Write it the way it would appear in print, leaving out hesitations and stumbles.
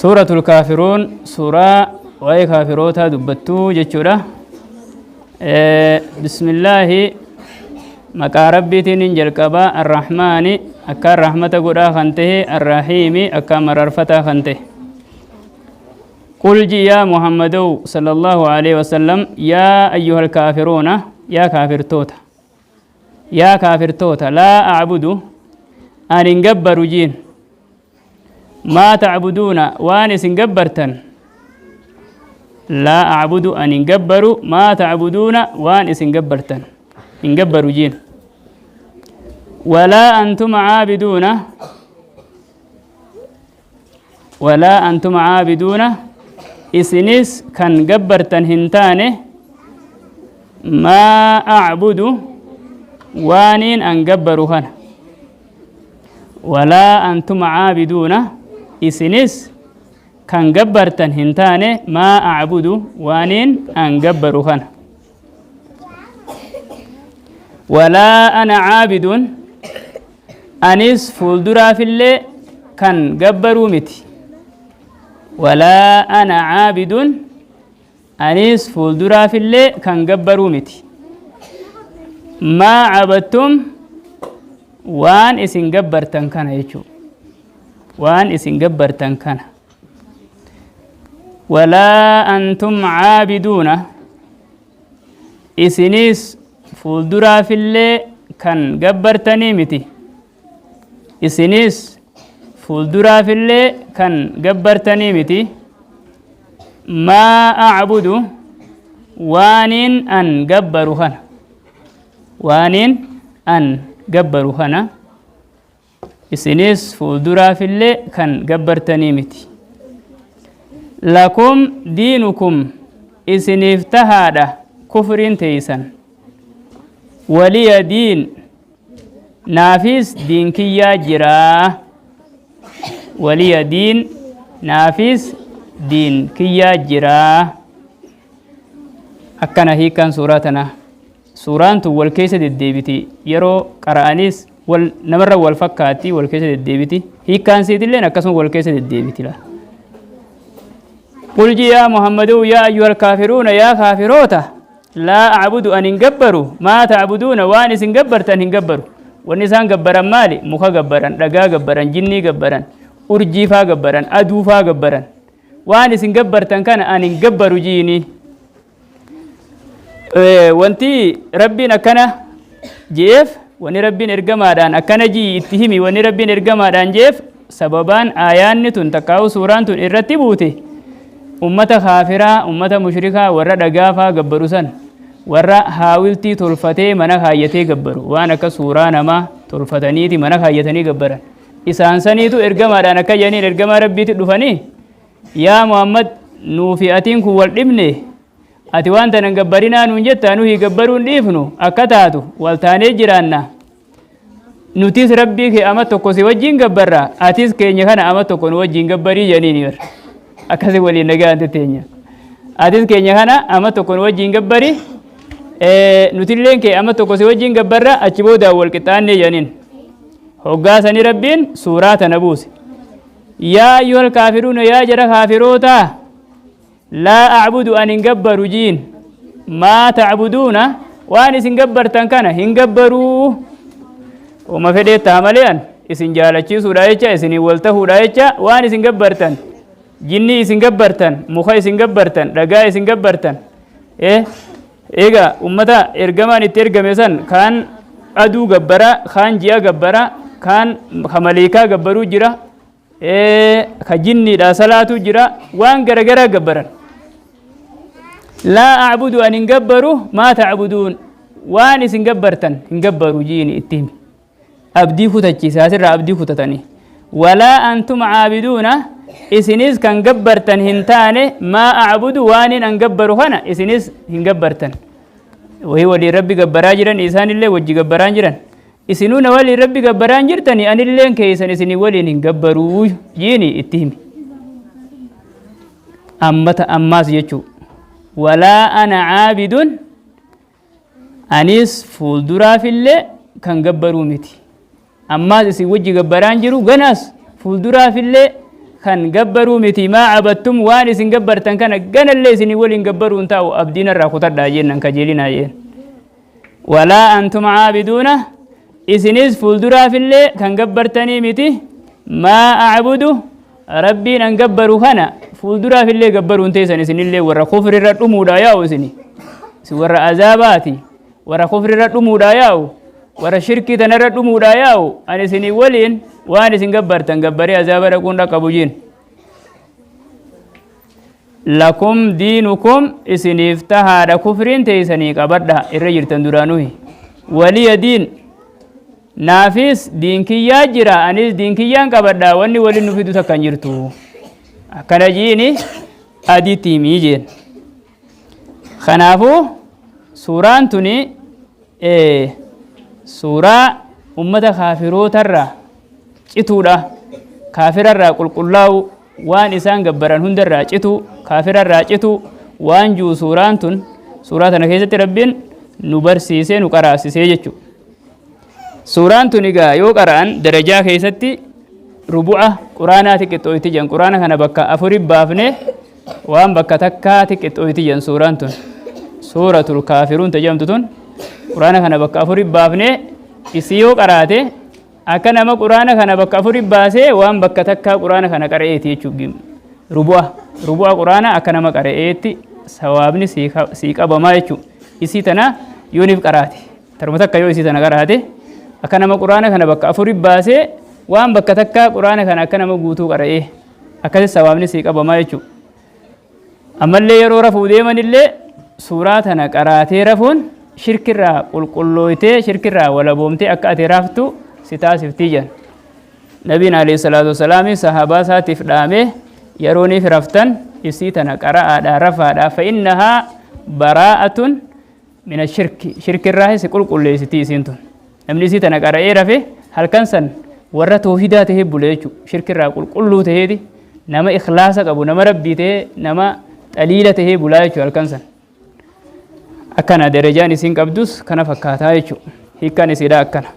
Suuratul Kaafiruun suuraa waa'ee kaafirootaa dubbattuu jechuudha. Bismillaahi, maqaa Rabbiitiin hin jalqabaa, Arrahmaani, akkaan rahmata godhaa kan ta'e, Arrahiimi, akkaan mararfataa kan ta'e. قل جي يا محمد صلى الله عليه وسلم، يا أيها الكافرون، يا كافر توتا، يا كافر توتا، لا أعبد، أن انقبر جين، ما تعبدون، وان اسن، لا أعبد، أن انقبر، ما تعبدون، وان اسن قبرتن، انقبر جين، ولا أنتم عابدون، ولا أنتم عابدون، isinis kan gabbartan hin taane، ما أعبد، waaniin an gabbaru kana. ولا أنتم عابدون، isinis kan gabbartan hin taane، ما أعبد، waaniin an gabbaru kana. ولا أنا عابد، anis fuulduraafillee kan gabbaruu miti. ولا أنا عابد، anis fuulduraafillee kan gabbaruu miti، ما عبدتم، waan isin gabbartan kana jechuu, waan isin gabbartan kana. ولا أنتم عابدون، isinis fuulduraafillee kan gabbartanii miti, isinis fuulduraafillee kan gabbartanii miti، ما أعبد، waaniin an gabbaru kana, waaniin an gabbaru kana isinis fuulduraafillee kan gabbartanii miti. لكم دينكم، isiniif tahaadha kufriin teeysan، ولي دين، naafis diin kiyyaa jiraa. ولي دين، naafis diin kiyyaa jiraa. Akkana hiikan suuraa tanaa. Suuraan tun wal keessa deddeebiti, yeroo qara'anis wal namarra wal fakkaatti, wal keessa deddeebiti. Hiikkaan siitilleen akkasuma wal keessa deddeebiti la. قل يا محمد، يا أيها الكافرون، يا كافروتا، لا أعبد، أن انقبروا، ما تعبدون، waan isin gabbartan hin gabbaru. Wanni isaan gabbaran maali? Muka gabbaran, dhagaa gabbaran, jinnii gabbaran, urjii faa gabbaran, aduu faa gabbaran. Waan isin gabbartan kana an hin gabbaru jiini. Wanti Rabbiin akkana je'eef, wanni Rabbiin ergamaadhaan akkana jii itti himi, wanni Rabbiin ergamaadhaan je'eef, sababaan aayaanni tun takkaa'u suuraan tun irratti buute, ummata kaafiraa, ummata mushrikaa, warra dhagaafaa gabbaru san, warra haawiltii tolfatee mana kaayyatee gabbaru, waan akka suuraa namaa tolfataniiti mana kaayyatanii gabbaran. Isaan saniitu ergamaadhaan akka jedhaniin ergamaa Rabbiitti dhufanii, "Yaa Muhammad, nuufi atiin kun wal dhibne, ati waan tanan gabbarinaa nuun jettaa, nuhi gabbaruun dhiifnu, akka taatu wal taanee jiraanna. Nutis Rabbii kee ama tokko si wajjin gabbarra, atis keenya kana ama tokko nu wajjin gabbarii," jedhaniini. Bara akkasi waliin nagaan teenya, "Atis keenya kana ama tokko nu wajjin gabbari, nutilleen kee ama tokko si wajjin gabbarra, achi booda wal qixxaannee," jedhaniin. Hoggaa sani Rabbiin suuraa tana buuse. "يا أيها الكافرون، yaa jara kaafirootaa، لا أعبد، an hin gabbaru jiin، ما تعبدون، waan isin gabbartan kana hin gabbaruu." Uma fedhee taa malee, an isin jaalachiisuudha jecha, isinii wal tahuudha jecha, waan isin gabbartan, jinnii isin gabbartan, muka isin gabbartan, dhagaa isin gabbartan, eega ummata ergamaan itti ergame san, kaan aduu gabbara, kaan ji'a gabbara, kaan ka maleekaa gabbaruu jira, ka jinniidha salaatu jira, waan garagaraa gabbaran. "لا أعبد، an hin gabbaru، ما تعبدون، waan isin gabbartan hin gabbaru," jiini itti himi. Abdii kutachiisa, asirraa abdii kutatanii. "ولا أنتم عابدون، isinis kan gabbartan hin taane، ما أعبد، waanin an gabbaru kana isinis hin gabbartan." Wahii waliin Rabbi gabbaraa jiran, isaanillee wajji gabbaraan jiran. "Isinuu na waliin Rabbi gabbaraan jirtani, anilleen keessan isinii waliin hin gabbaruu," jiini itti himi. Ammata ammaas jechuu, "ولا أنا عابد، anis fuulduraafillee kan gabbaruu miti." Ammaas isin wajji gabbaraan jiru, ganaas fuulduraafillee. kan gabbaruu miti. Maa cabattum, waan isin gabbartan kana ganallee isinii waliin gabbaruu hin taa'u, abdiin irraa kutadhaa jeen, kajeelinaa jeen. Walaa antum caabiduuna, isinis fuulduraafillee kan gabbartanii miti. Maa acbudu, Rabbiin an gabbaru kana fuulduraafillee gabbaruu hin teessan. Isinillee warra kufrirra dhumuudha yaa'u, isini isin warra azaabaati, warra kufrirra dhumuudha yaa'u, warra shirkii tanarra dhumuudha yaa'u. Ani isinii waliin waan isin gabbartan gabbaree azaaba dhaquun dhaqqabu jeen. Lakum diinukum, isiniif tahaadha kufriin teeysanii qabadha irra jirtan duraanuhi. Waliya diin, naafis diin kiyyaa jira, anis diin kiyyaan qabadha, wanni waliin nu fidu takka hin jirtu. Akkana jiini adiitti himii jeen. Kanaafuu suuraan tuni suuraa ummata kaafirootarraa cituudha, kaafirarraa qulqullaa'u, waan isaan gabbaran hundarraa citu, kaafirarraa citu waan jiru suuraan tun, suuraa tana keessatti Rabbiin nu barsiisee nu qaraasisee jechuudha. Suuraan tun egaa yoo qara'an darajaa keessatti rubu'a quraanaati qixxooyti jedhan. Quraana kana bakka afuri baafne waan bakka takkaati qixxooyti jedhan. Suuraan tun, Suuratul Kaafiruun jedhamtu tun, quraana kana bakka afuri baafne isii yoo qaraate akka nama quraana kana bakka afuri baasee waan bakka takkaa quraana kana qara'eeti jechuudha. Rubu'a quraana akka nama qara'eetti sawaabni sii qabamaa jechuudha. Isii tana yooniif qaraate, tarma takka yoo isii tana qaraate, akka nama quraana kana bakka afuri baasee waan bakka takkaa quraana kana akka nama guutuu qara'ee akkasi sawaabni sii qabamaa jechuudha. Ammallee yeroo rafuu deemanillee suuraa tana qaraatee rafuun shirkirraa qulqullooytee, shirkirraa walaboomtee akka ati raftu si taasiftii jedhan. Nabiin alayhi salaatu wasalaami sahaabaa isaatiif dhaamee, yerooniif raftan isii tana qara'aadhaa rafaadhaa, fa'innahaa baraa'atun mina shirki, shirkirraa si qulqulleessitii isiin tun. Namni isii tana qara'ee rafe halkan san warra toohidaa tahee bule jechuudha. Shirkirraa qulqulluu taheeti, nama ikhlaasa qabu, nama Rabbii tahee, nama xaliila tahee bulaa jechuudha halkan san. Akkana darajaan isiin qabdus kana fakkaataa jechuudha. Hiikkaan isiidha akkana.